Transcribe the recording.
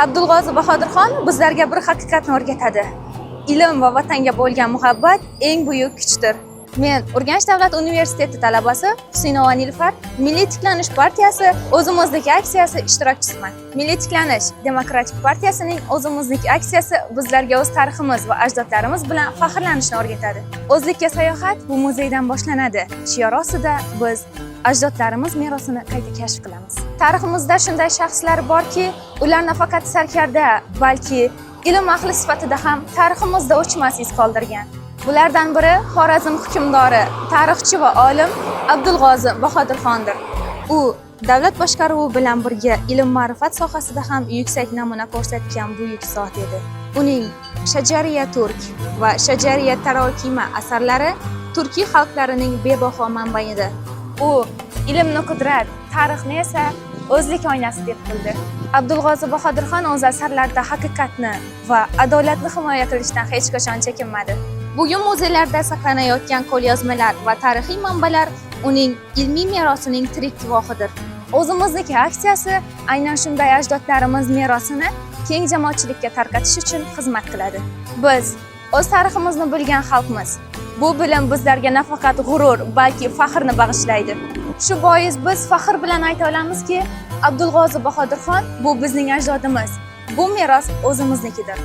Abdulg'ozi Bahodirxon bizlarga bir haqiqatni o'rgatadi: ilm va vatanga bo'lgan muhabbat eng buyuk kuchdir. Men, Urganch davlat universiteti talabasi Husaynova Nilufar, Milliy tiklanish partiyasi "O'zimizniki" aksiyasi ishtirokchisiman. Milliy tiklanish demokratik partiyasining "O'zimizniki" aksiyasi bizlarga o'z tariximiz va ajdodlarimiz bilan faxrlanishni o'rgatadi. "O'zlikka sayohat bu muzeydan boshlanadi" shiori ostida biz ajdodlarimiz merosini qayta kashf qilamiz. Tariximizda shunday shaxslar borki, ular nafaqat sarkarda, balki ilm ahli sifatida ham tariximizda o'chmas iz qoldirgan. Bulardan biri Xorazm hukmdori, tarixchi va olim Abdulg'ozi Bahodirxondir. U davlat boshqaruvi bilan birga ilm ma'rifat sohasida ham yuksak namuna ko'rsatgan buyuk zot edi. Uning Shajariya Turk va Shajariya Tarokima asarlari turkiy xalqlarining bebaho manbaidir. U ilmni qudrat, tarixni esa o'zlik oynasi deb bildi. Abdulg'ozi Bahodirxon o'z asarlarida haqiqatni va adolatni himoya qilishdan hech qachon chekinmadi. Bugun muzeylarda saqlanayotgan qo'lyozmalar va tarixiy manbalar uning ilmiy merosining tirik guvohidir. "O'zimizniki" aksiyasi aynan shunday ajdodlarimiz merosini keng jamoatchilikka tarqatish uchun xizmat qiladi. Biz o'z tariximizni bilgan xalqmiz. Bu bilim bizlarga nafaqat g'urur, balki faxrni bag'ishlaydi. Shu bois biz faxr bilan ayta olamizki, Abdulg'ozi Bahodirxon bu bizning ajdodimiz. Bu meros o'zimiznikidir.